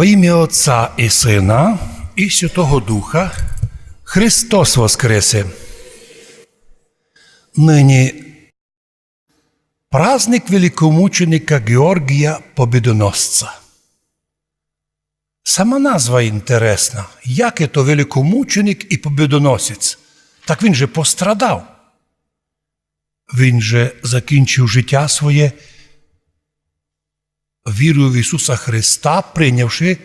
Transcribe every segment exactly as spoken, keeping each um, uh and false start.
Во имя Отца и Сына и Святого Духа. Христос воскресе! Нині праздник великомученика Георгія Побєдоносця. Сама назва інтересна. Як ето великомученик и побєдоносець? Так він же пострадав. Він же закінчив життя своє вірою в Ісуса Христа, прийнявши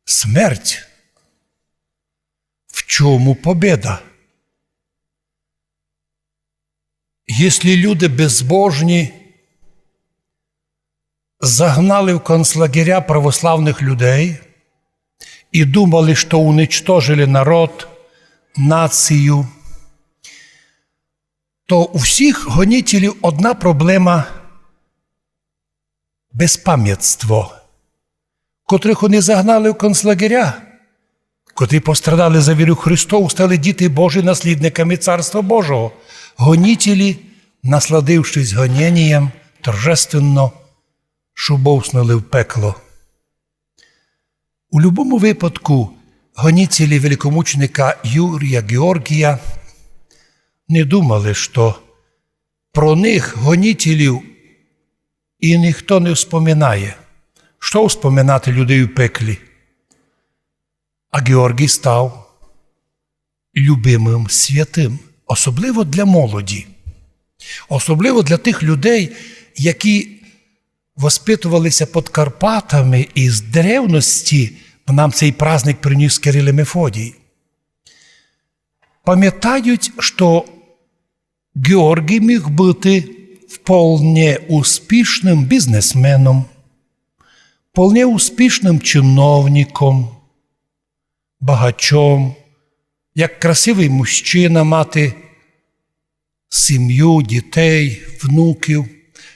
смерть. В чому побєда? Якщо люди безбожні загнали в концлагеря православных людей и думали, што уничтожили народ, націю, то у всіх гонителів одна проблема — безпамятство, котрых они загнали в концлагеря, котрі пострадали за віру Христову, стали діти Божі, наслідниками Царства Божого. Гонителі, насладившись гоненієм, торжественно шубовснули в пекло. У любому випадку гонителі великомученика Юрія Георгія не думали, што про них, гонителів, и ніхто не вспоминає. Што вспоминати людей у пеклі? А Георгій став любимым святым, особливо для молоді. Особливо для тых людей, які воспитувалися під Карпатами и з древности, бо нам цей праздник приніс Кирил и Мефодій. Памятають, што Георгій міг быти вполне успішным бізнесменом, вполне успішным чиновником, багачом, як красивый мужчина мати сім'ю, дітей, внуків,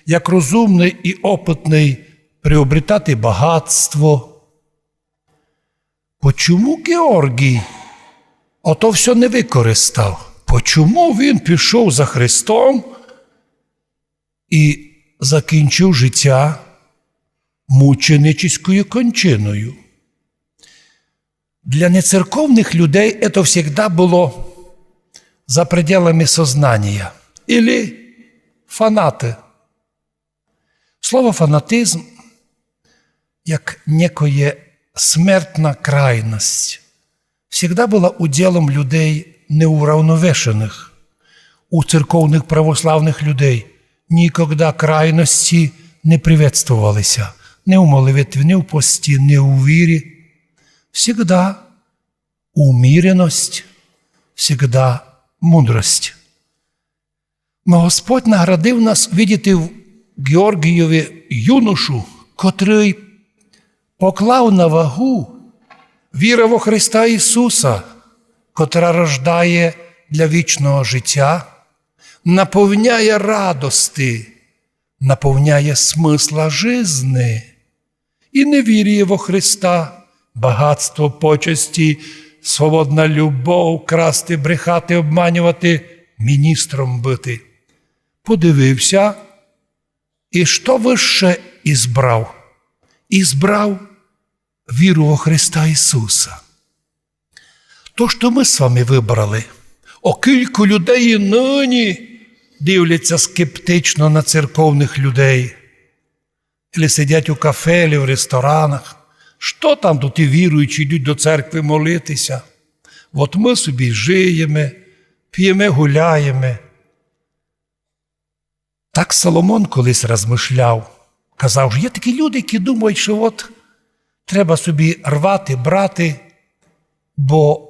як розумный и опытный приобретати багатство. Почому Георгій ото всьо не використав? Почому він пішов за Христом и закінчив життя мученическою кончиною? Для нецерковных людей это всегда было за пределами сознания. Или фанаты. Слово фанатизм, як некоє смертна крайность, всегда была уділом людей неуравновешеных. У церковных православных людей никогда крайности не приветствовалися. Ни у молитві, ни у пості, ни у вірі. Всегда уміреность, всегда мудрость. Но Господь наградив нас видіти в Георгійові юношу, котрый поклав на вагу віра во Христа Ісуса, котра рождає для вічного життя, наповняє радости, наповняє смысла жизни. И не віріє во Христа, багатство, почесті, свободна любов, красти, брехати, обманювати, міністром быти. Подивився, и што выше избрав? Избрав віру во Христа Ісуса. То, што мы з вами выбрали, о кілько людей и нині дивляться скептично на церковных людей. Или сидять у кафе, или в ресторанах. Што там туй ті віруючі йдуть до церкви молитися? От мы собі жиєме, п'єме, гуляєме. Так Соломон колись розмышляв. Казав, што є такі люди, які думають, што от треба собі рвати, брати, бо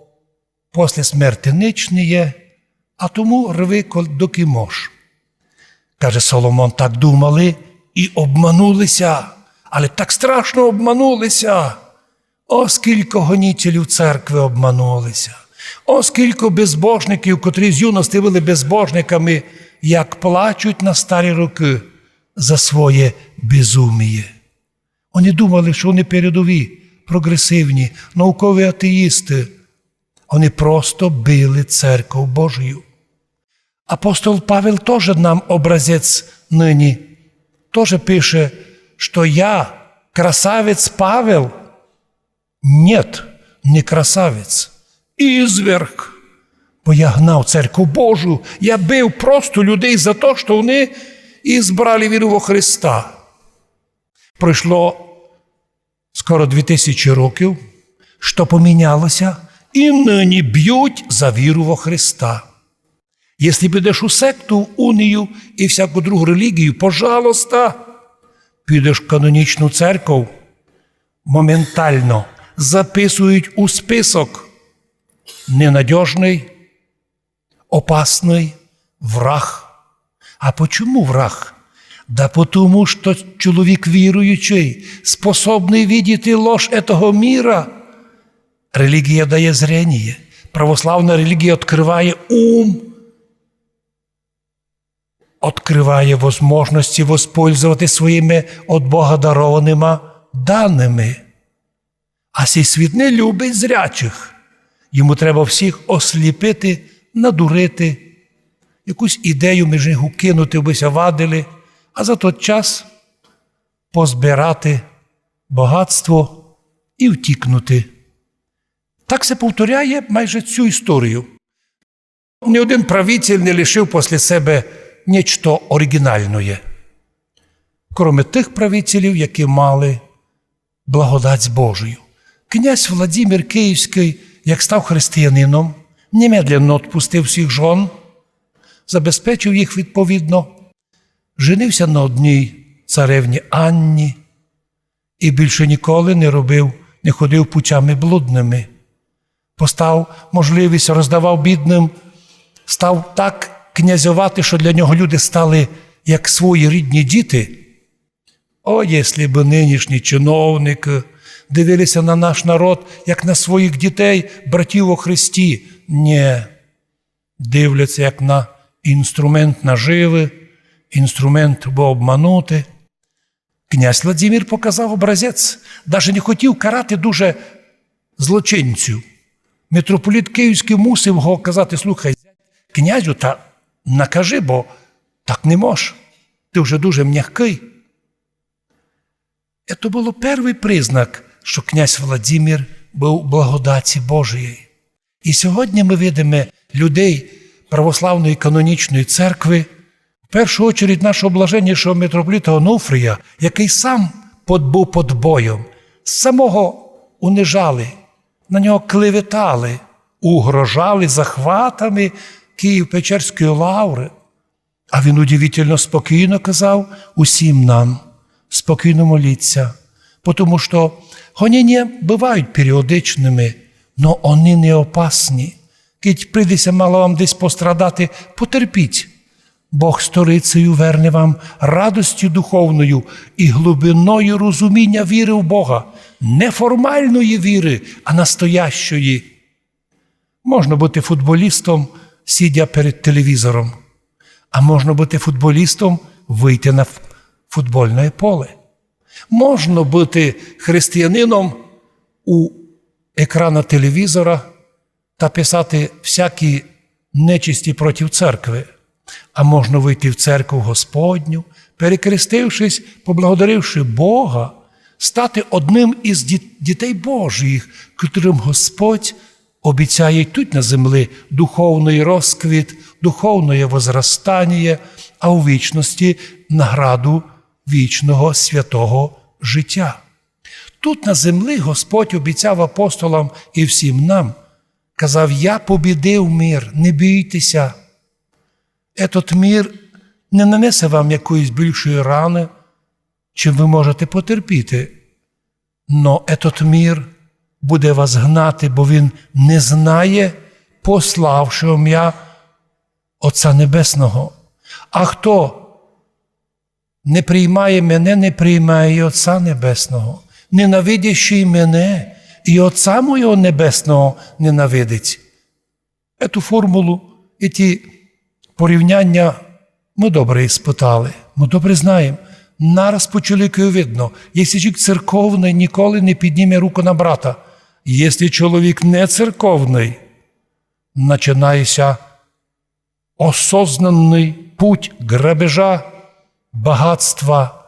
после смерти нич не є, а тому рви, кол-, доки мож. Каже Соломон, так думали и обманулися, але так страшно обманулися. О, скілько гонителів церкви обманулися. О, скілько безбожників, котрі з юности были безбожниками, як плачуть на старі рокы за своє безуміє. Они думали, што они передові, прогресивні, наукові атеїсты. Они просто били церков Божию. Апостол Павел тоже нам образець нині. Тоже пише, што я, красавець Павел, Нет, не красавець, изверг. Бо я гнав Церкву Божу, я бив просто людей за то, што они избрали віру во Христа. Пройшло скоро дві тисячі років, што поміняло ся, і нині бють за віру во Христа. Если підеш у секту, в унію і всяку другу релігію, пожалуйста, підеш в канонічну церков, моментално записують у список: ненадьожный, опасный, враг. А почому враг? Да потому, што чоловік віруючый способный видіти ложь этого міра. Релігія дає зрєніє. Православна релігія открыває ум, открыває возможности воспользовати своїми од Бога дарованыма даными. А сей світ не любить зрячих. Йому треба всіх осліпити, надурити, якусь ідею між них укинути, абы ся вадили, а за тот час позбирати богатство і втікнути. Так се повторяє майже всю історію. Ні один правитель не лишив после себе нічто оригінальноє, кроме тых правителів, які мали благодать Божию. Князь Владимир Київськый, як став християнином, немедленно отпустив всіх жон, забезпечив їх відповідно, женив ся на одній царевні Анні і більше ніколи не робив, не ходив путями блудными. Постав можливість, роздавав бідным, став так князьовати, што для нього люди стали як свої рідні діти. О, если бы нынішні чиновникы дивили ся на наш народ, як на своїх дітей, братів во Христі. Нє. Дивлять ся як на інструмент наживы, інструмент, абы обманути. Князь Владимир показав образець. Даже не хотів карати дуже злочинців. Митрополіт Київськый мусив го казати: «Слухай, князю, та накажи, бо так не мож. Ты вже дуже мягкый». Ето было первый признак, што князь Владимир быв благодаті Божией. І сьогодні мы видиме людей православної канонічної церкви, в першу очередь нашого блаженнішого митрополита Онуфрія, якый сам под-, быв под бойом, самого унижали, на нього клеветали, угрожали захватами Київ-Печерської лавры. А він удивительно спокійно казав усім нам: «Спокійно моліть ся, потому што гоніння бывають періодичными, но они не опасні. Кідь прийде ся мало вам десь пострадати, потерпіть. Бог сторицею верне вам радості духовною і глубиною розуміння віры в Бога, не формальної віры, а настоящої». Можна быти футболістом, сидя перед телевізором, а можна быти футболістом, выйти на ф-, футбольне поле. Можна быти християнином у екрана телевізора та писати всякі нечисті проти церкви, а можна выйти в церкву Господню, перекрестившись, поблагодаривши Бога, стати одним із діт-, дітей Божих, котрым Господь обіцяє й тут на земли духовный розквіт, духовноє возрастаніє, а у вічности награду вічного святого життя. Тут на земли Господь обіцяв апостолам і всім нам, казав: «Я побідив мір, не бійте ся. Етот мір не нанесе вам якоїсь більшої раны, чим вы можете потерпіти. Но етот мір буде вас гнати, бо він не знає пославшого мя Отця Небесного. А хто не приймає мене, не приймає і Отця Небесного. Ненавидящий мене, і Отця моєго Небесного ненавидить». Ету формулу, еті порівняня мы добре испытали, мы добре знаєме. Нараз по чоловікови видно, якщо чоловік церковный, ніколи не підніме руку на брата. Якщо чоловік не церковный, начинає ся осознанный путь грабежа, богатства,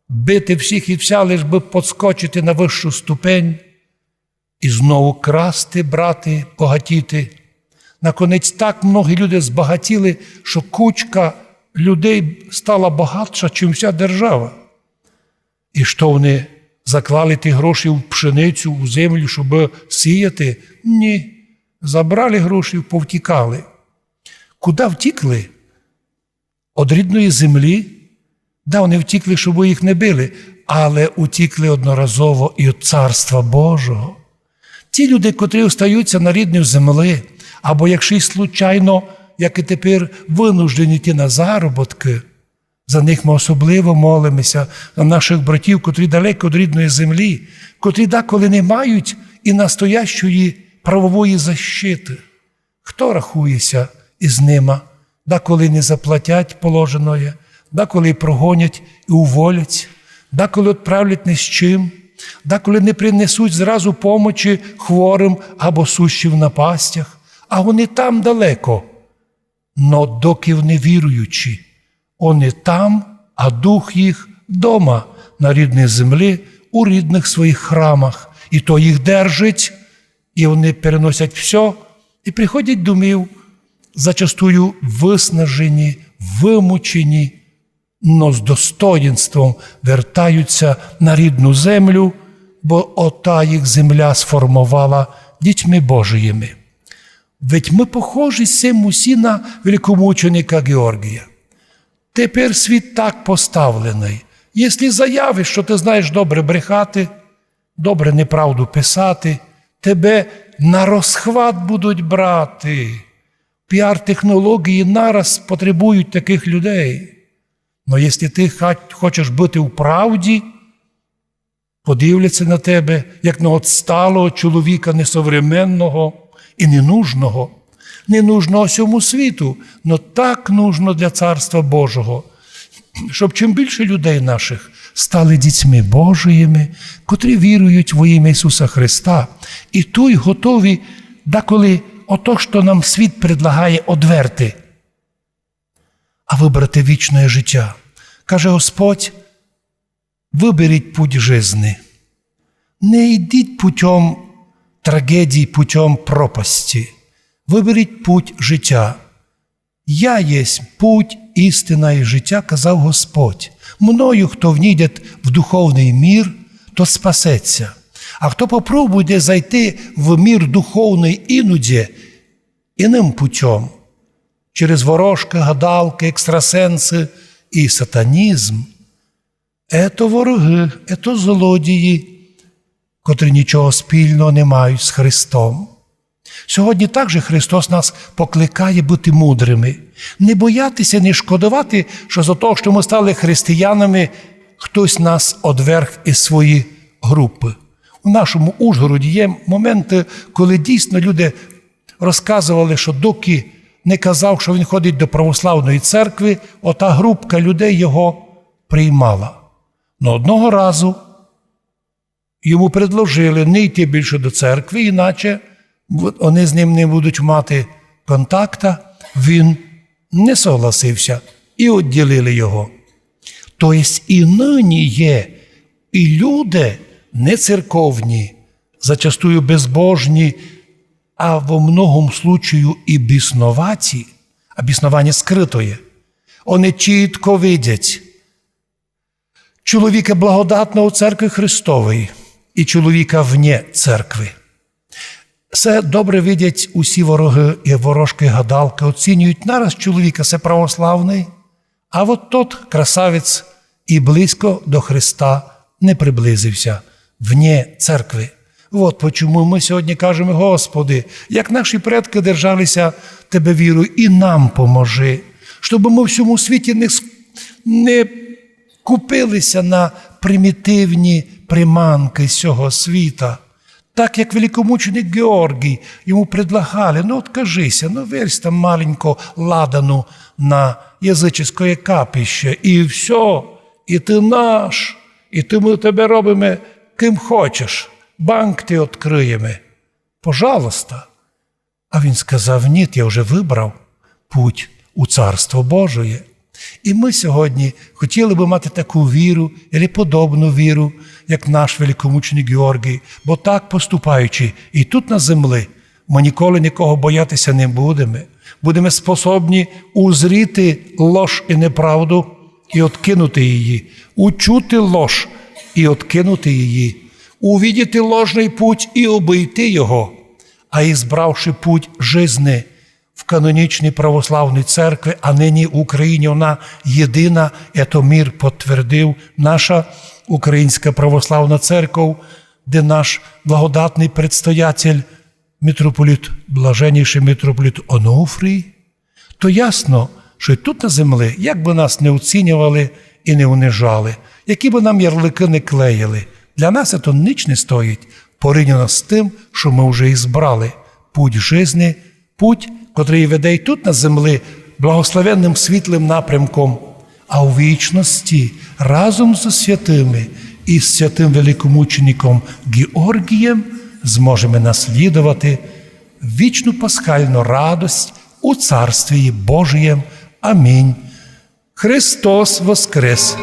бити всіх і вся, лиш бы подскочити на высшу ступень. і знову красти, брати, богатіти. Наконець так многі люди збагатіли, што кучка людей стала багатша, чим вся держава. І што вони заклали ті гроші в пшеницю, у землю, щоб сіяти? Ні. Забрали гроші, повтікали. Куди втікли? Од рідної землі? Да, вони втікли, щоб їх не били, але утікли одноразово і від Царства Божого. Ті люди, котрі остаються на рідній землі, або якщо й случайно, як і тепер, вынуждені йти на заробіткы, за них ми особливо молимося, за наших братів, котрі далеко від рідної землі, котрі деколи не мають і настоящої правової защиты. Хто рахує ся із нима? Деколи не заплатять положеноє, деколи прогонять і уволять, деколи відправлять ні з чим, деколи не принесуть зразу помочі хворым або сущим в напастях, а вони там далеко. Но доки вони віруючі, вони там, а дух їх дома, на рідній землі, у рідних своїх храмах. І то їх держить, і вони переносять всьо, і приходять домів зачастую выснажені, вымучені, но з достоїнством вертаються на рідну землю, бо ота їх земля сформовала дітьми Божыїми. Ведь мы похожі з сим усі на великомученика Георгія. Тепер світ так поставленый. Якщо заявиш, што ты знаєш добре брехати, добре неправду писати, тебе на розхват будуть брати. Піар-технології нараз потребують таких людей. Но якщо ты ха-, хочеш быти в правді, подивляться на тебе, як на отсталого чоловіка, несовременного і ненужного. Ненужного сьому світу, но так нужно для Царства Божого, щоб чим більше людей наших стали дітьми Божыїми, котрі вірують во імя Ісуса Христа, і туй готові деколи ото, што нам світ предлагає, одверти, а выбрати вічне життя. Каже Господь: выберіть путь жизни. Не йдіть путем трагедій, путем пропасті. Выберіть путь життя. Я єсть путь, істина і життя, казав Господь. Мною, хто внійде в духовный мір, тот спасеться. А хто попробує зайти в мір духовный інудє, іным путем, через ворожкы, гадалкы, екстрасенсы і сатанізм, ето ворогы, ето злодії, котрі нічого спільного не мають з Христом. Сьогодні також Христос нас покликає быти мудрыми, не боятися, не шкодовати, што за того, што мы стали християнами, хтось нас одверг із своєї групы. У нашому Ужгороді є моменты, коли дійсно люди розказовали, што доки не казав, што він ходить до православної церкви, ота групка людей його приймала. Но одного разу йому предложили не йти більше до церкви, іначе в-, вони з ним не будуть мати контакта. Він не согласився і відділили його. То єсть і нині є і люди нецерковні, зачастую безбожні, а во многом случаю і бісноваті, а біснованя скрытоє. Они чітко видять чоловіка благодатного у церкви Христовій і чоловіка вне церкви. Се добре видять усі ворогы і ворожкы, гадалкы, оцінюють нараз чоловіка, се православный, а от тот красавець і близько до Христа не приблизився, вне церкви. От почому мы сьогодні кажеме: Господи, як наші предкы держалися Тебе вірою, і нам поможи, щоб мы в сьому світі не с-, не купилися на примітивні приманкы сього світа. Так як великомученик Георгій, йому предлагали: ну, откажися, ну, верзь там маленько ладану на языческоє капище, і всьо, і ты наш, і ты, мы тебе робиме ким хочеш, банк ти открыєме. Пожалуйста. А він сказав: ні, я вже выбрав путь у Царство Божоє. І ми сьогодні хотіли бы мати таку віру, або подобну віру, як наш великомученик Георгій, бо так поступаючи і тут на землі, ми ніколи нікого боятися не будеме. Будеме способні узріти лож і неправду і откинути її, учути лож і откинути її, увидіти ложный путь і обыйти його, а избравши путь жизни в канонічній православній церкви, а нині в Україні вона єдина, ето мир потвердив наша Українська православна церков, де наш благодатный предстоятель, митрополит, блаженнішый митрополит Онуфрій, то ясно, што й тут на землі, як бы нас не оцінювали і не унижали, які бы нам ярликы не клеїли, для нас ето нич не стоїть, порівняно з тым, што мы вже избрали путь жизни, путь, котрый веде й тут на землі благословенным світлым напрямком, а у вічности разом зо святыми і з святым великомучеником Георгієм зможеме наслідовати вічну пасхальну радость у Царствії Божієм. Амінь. Христос воскрес!